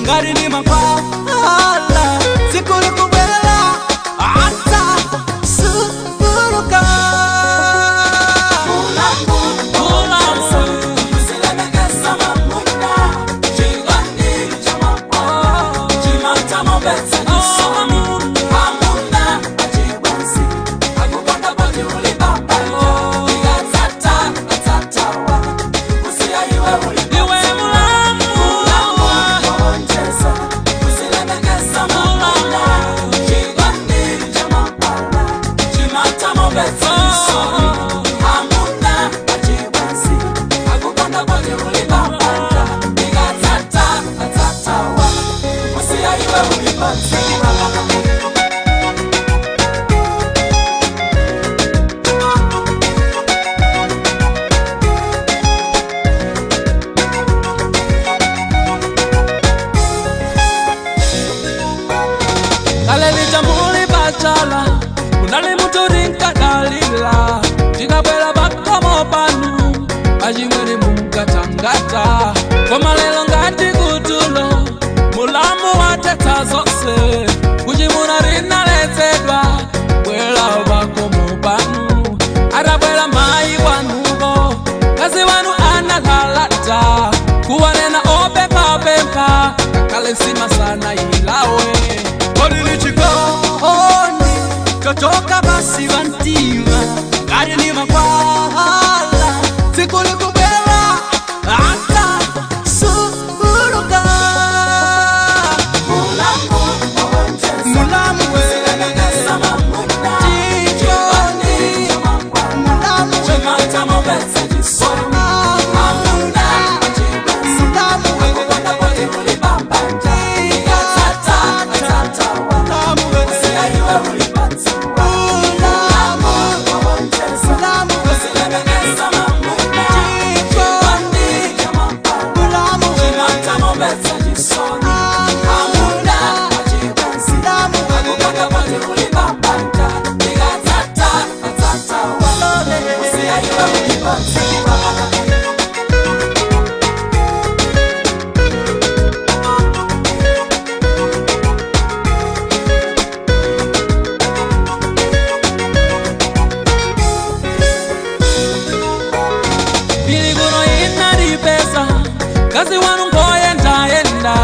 Ngati ndi mankhwala tsiku likubwera ata suluka. Iwe mulamu. Kalelita muli pachala munali mutulinkadalila tikabwera pakomo panu pachimwene munkatangata koma lero ngati kutulo mulamu watetsa zonse kuchimuna linaletsedwa bwera pakomo panu atabwera mayi kwanuko kazi wanu analalata kuwanena opemphapempha ngakhale simasana ilawe. Kodi ni chikondi chochoka basi wa mtima ngati ni mankhwala tsiku likubwera ata suluka. Mulamu we chikondi mulamu we mulamu Pili kuno inalipesa kazi wanu ngoyendayenda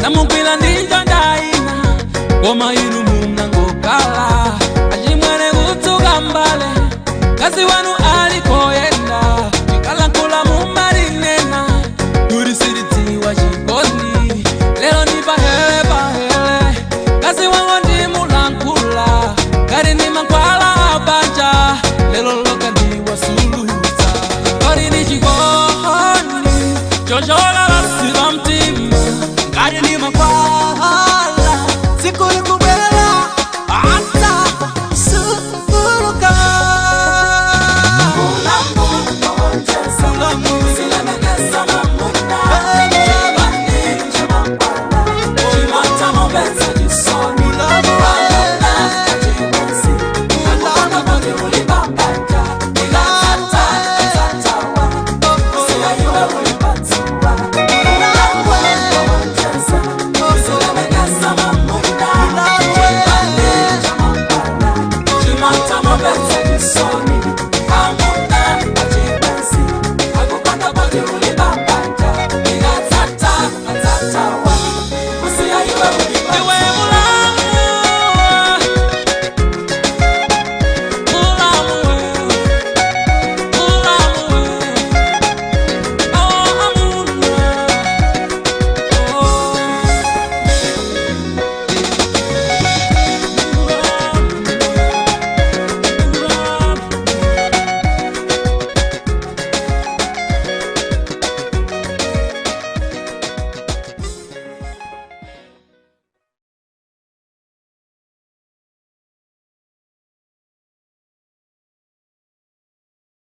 namugwira ndinjo ndayina koma inu munangokala achimwene kutsuka mbale kazi wanu.